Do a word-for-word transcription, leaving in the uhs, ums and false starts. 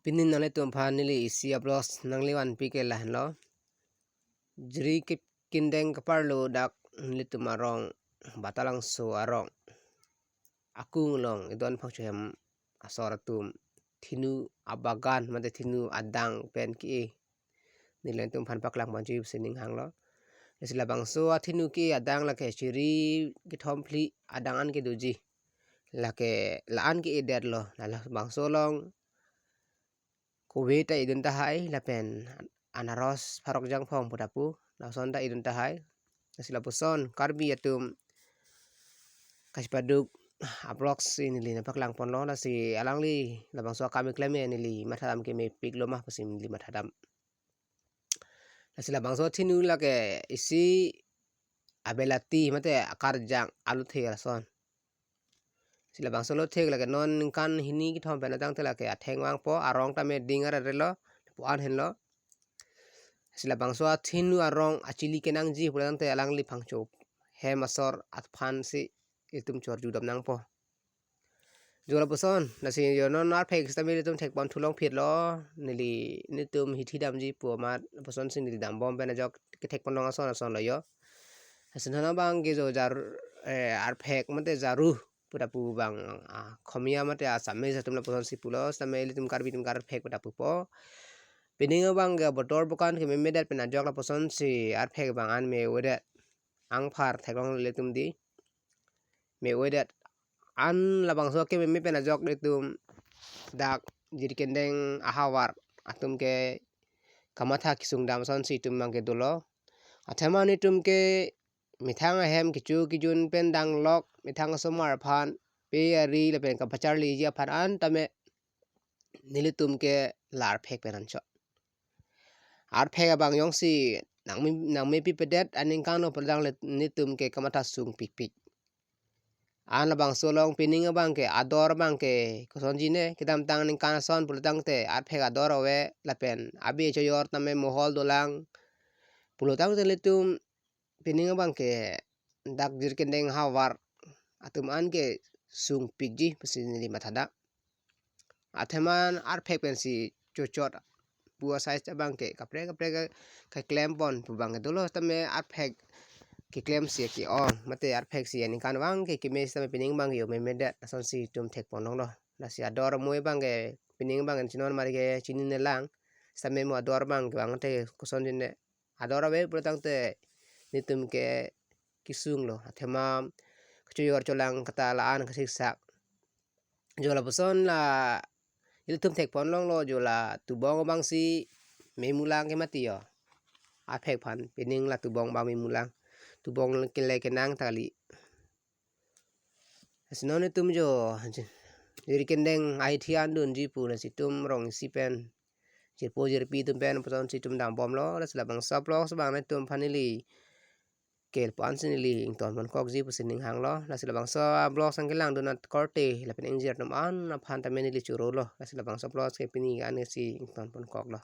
Pini nanglitum aphan neli isi a-vlogs nangli vanpi ke lahenlo. Jiri ke-, kindeng kaparlo dak nelitum arong, Batalangso arong, Akung along idon Phangcho hem asor atum thinu abagan mate thinu adang pen ke-e. Neli nanglitum aphan paklang ponji pusi ning hanglo. Lasi labangso athinu ke-e adang lake chiri kethom phli adang an ke doji. Lake la-an ke-edetlo. La labangso along kove ta edun tahai lapen anaros pharok jangphong pu ta pu, lason ta edun tahai. Lasi lapuson Karbi atum kasipaduk a-vlogs si neli nangpaklang ponlo, lasi alangli labangso akam keklem neli mathadam ke mepiklo ma pusi neli mathadam. Lasi labangso athinu lake isi abelati mate akarjang aluthe lason. Si labangso aluthe lake non ningkan hini kethom pen tangte lake atheng vangpo, arong tame ding arerelo, lapu-an henlo. Si labangso athinu arong achili kenangji pulo tangte alangli Phangcho hem asor aphan si itum chorju dam nangpo. Jo lapuson, lasi jo non arphek sitame itum thek pon thu longphitlo, neli nelitum hithi damji pu amat lapuson si neli dambom pen ajok kethek pon long ason ason lo jo. Lasi non abang ke jo jar, eh, arphek mate jaru pu ta pu abang, ah, Khomiya mate Assamese atum lapuson si pulo, sitame ilitum Karbi atum ke arphek pu ta pupo. Pining abang ke botor bokan ke memedet pen ajok lapuson si arphek abang an me-oedet. Angphar theklong ilitum di. Me-oedet. An labangso ke meme pen ajok itum dak jiri kendeng ahavar atum ke kamatha kesung dam ason si itum abang ke dolo. Athema nelitum ke methang ahem kecho kejun pen danglok, methang asomar aphan pe ari lapen kapacharliji aphan an tame nelitum ke la arphek pen anchot. Arphek abang jongsi nangme, nangmepipedet aningkan lo perdang le nelitum ke kamatha sungpikpik. An labangso along pining abang ke ador abang ke kosonji ne, kedamtang aningkan ason pulo tangte arphek ador ave lapen abi choyor tame mohol dolang pulo tangte nelitum pining abang ke dak jiri kendeng ahavar atum an ke sungpikji pusi neli mathadam. Athema arphek pensi chochot pu a-size abang ke kaprek kaprek ke keklem pon pu abang ke dolo, tame arphek keklem si ke-ong mate arphek si aningkan abang ke keme sitame pining abang ke jo memedet ason si itum thek pon longlo. Lasi ador amoi abang ke pining abang ke chinon mari ke chinine lang, sitame mo ador abang ke abang te kosonji ne, ador ave pulo tangte nelitum ke kesung lo. Athema kechoyor cholang kata la-an kasiksak. Jo lapuson la ilitum thek pon longlo, jo la tubong abang si memulang ke mati jo. Arphek aphan pining la tubong abang memulang. Tubong kele kenang ta kali. Lasi non itum jo jiri kendeng ahithi an dunji pu lasi itum rong isi pen jirpo jirpi atum pen puson si itum dambomlo. Lasi labangso a-vlogs abang nelitum aphan neli ke lapu-an si neli ington ponkokji pusi ning hanglo. Lasi labangso a-vlogs nangkelangdun akorte lapen ingjir atum an aphan tame neli chorolo. Lasi labangso a-vlogs ke pini an si ington ponkoklo.